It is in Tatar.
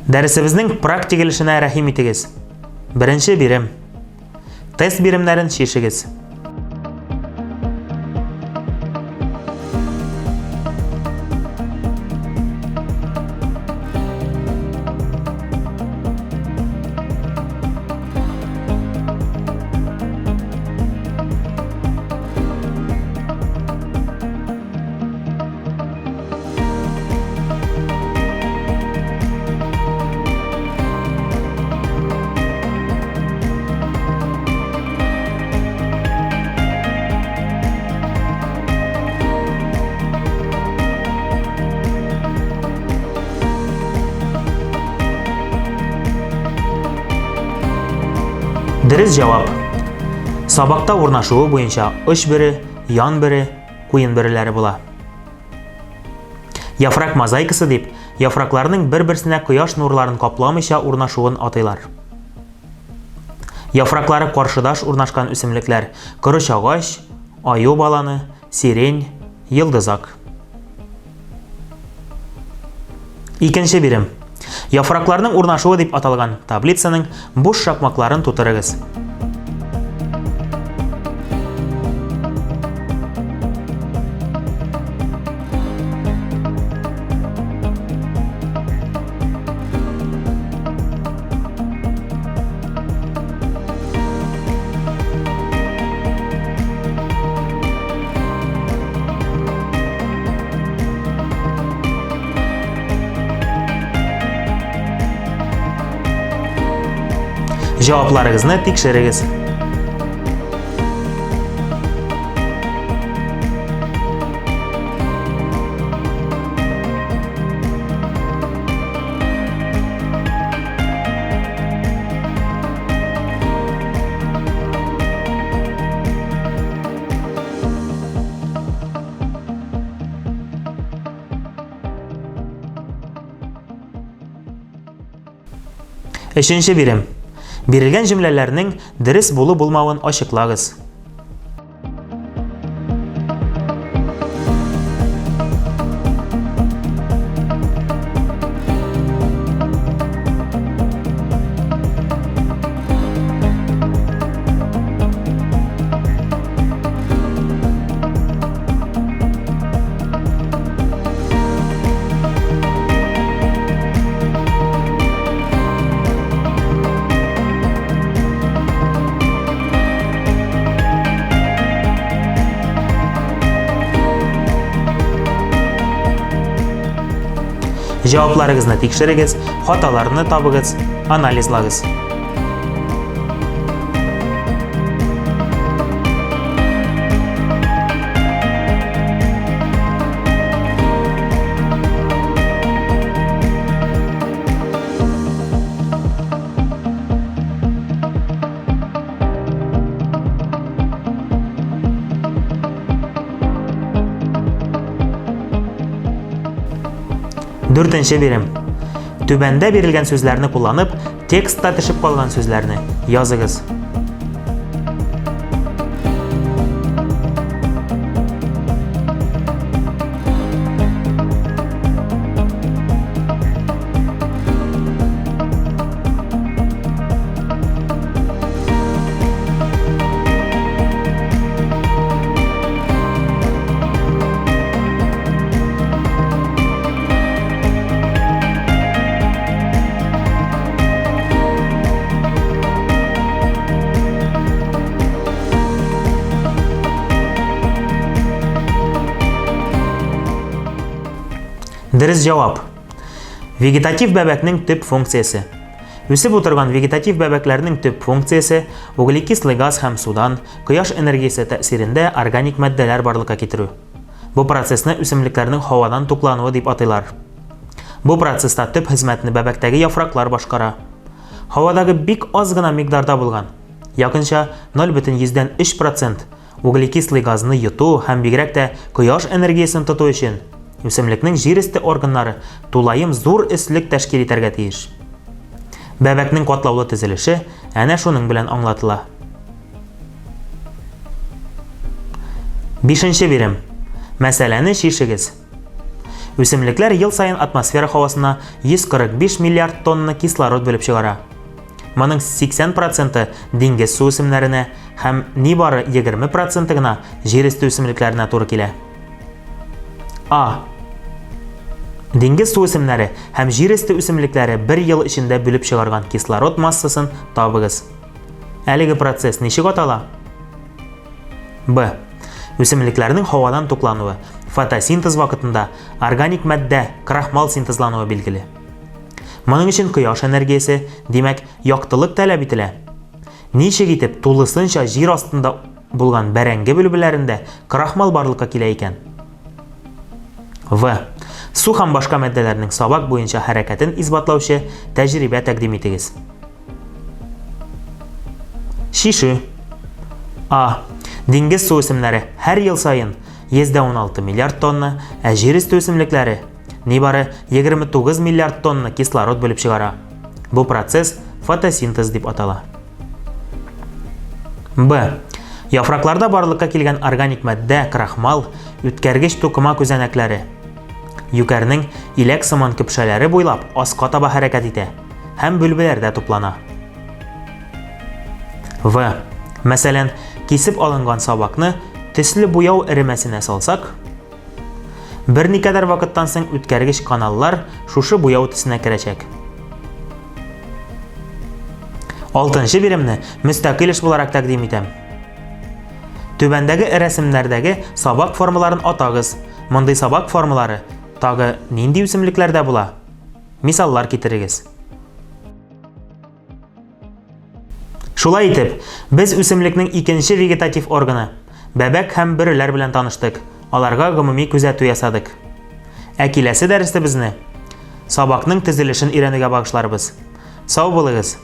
Дәресебезнең практик өлешенә рәхим итегез. Беренче бирем. Тест биремнәрен чишегез. Дөрес җавап. Сабакта урнашуы буенча оч бөре, ян бөре, куен бөреләре була. Яфрак мозаикасы дип, яфракларның бер-берсенә кояш нурларын капламыйча урнашуын атыйлар. Яфраклары каршыдаш урнашкан үсемлекләр корыч агач, аю баланы, сирень, йолдызак. Икенче бирем. Яфракларның урнашуы дип аталган таблицаның буш шакмакларын тутырыгыз. Җавапларыгызны тикшерегез. Өченче бирем. Бирелгән җөмләләрнең дөрес булу-булмавын ачыклагыз. Җавапларыгызны тикшерегез, хаталарны табыгыз, анализлагыз. Дүртенче бирем. Түбәндә бирелгән сүзләрне кулланып, текстта төшеп калган сүзләрне языгыз. Дөрес җавап. Вегетатив бәбәкнең төп функциясе. Үсеп утырган вегетатив бәбәкләрнең төп функциясе углекислый газ һәм судан, кояш энергиясе тәэсирендә органик матдәләр барлыкка китерү. Бу процессны үсемлекләрнең һавадан туклануы дип атыйлар. Бу процесста төп хезмәтне бәбәктәге яфраклар башкара. Һавадагы бик аз гына микъдарда булган, якынча 0,3 процент углекислый газны йоту һәм бигрәк тә кояш энергиясен тоту өчен үсемлекнең җир өсте органнары тулаем зур өслек тәшкил итәргә тиеш. Бәбәкнең катлаулы төзелеше әнә шуның белән аңлатыла. Бишенче бирем. Мәсьәләне чишегез. Үсемлекләр ел саен атмосфера һавасына 145 миллиард тонна кислород бүлеп чыгара. Моның 80 проценты диңгез суүсемнәренә һәм нибары 20 проценты гына җир өсте үсемлекләренә туры килә. А. Диңгез суүсемнәре һәм җир өсте үсемлекләре бер ел эчендә бүлеп чыгарган кислород массасын табыгыз. Әлеге процесс ничек атала? Б. Үсемлекләрнең һавадан туклануы, фотосинтез вакытында органик матдә, крахмал синтезлануы билгеле. Моның өчен кояш энергиясе, димәк, яктылык таләп ителә. Ничек итеп тулысынча җир астында булган бәрәңге бүлбеләрендә крахмал барлыкка килә икән? В. Су һәм башка матдәләрнең сабак буенча хәрәкәтен исбатлаучы тәҗрибә тәкъдим итегез. Шишу. А. Диңгез суүсемнәре һәр ел саен 116 миллиард тонна, ә җир өсте үсемлекләре нибары 29 миллиард тонна кислород бүлеп чыгара. Бу процесс фотосинтез дип атала. Б. Яфракларда барлыкка килгән органик матдә крахмал, үткәргеч тукыма күзәнәкләре. Юкәрнең иләк сыман көпшәләре буйлап аска таба хәрәкәт итә һәм бүлбеләрдә туплана. В. Мәсәлән, кисеп алынган сабакны төсле буяу эремәсенә салсак, Берникадәр вакыттан соң үткәргеч каналлар шушы буяу төсенә керәчәк. Алтынчы биремне мөстәкыйль эш буларак тәкъдим итәм. Түбәндәге рәсемнәрдәге сабак формаларын атагыз. Мондый сабак формалары тагы нинди үсемлекләрдә була? Мисаллар китерегез. Шулай итеп, без үсемлекнең икенче вегетатив органы, бәбәк һәм бөреләр белән таныштык, аларга гомуми күзәтү ясадык. Ә киләсе дәресебезне сабакның төзелешен өйрәнүгә багышларбыз. Сау булыгыз!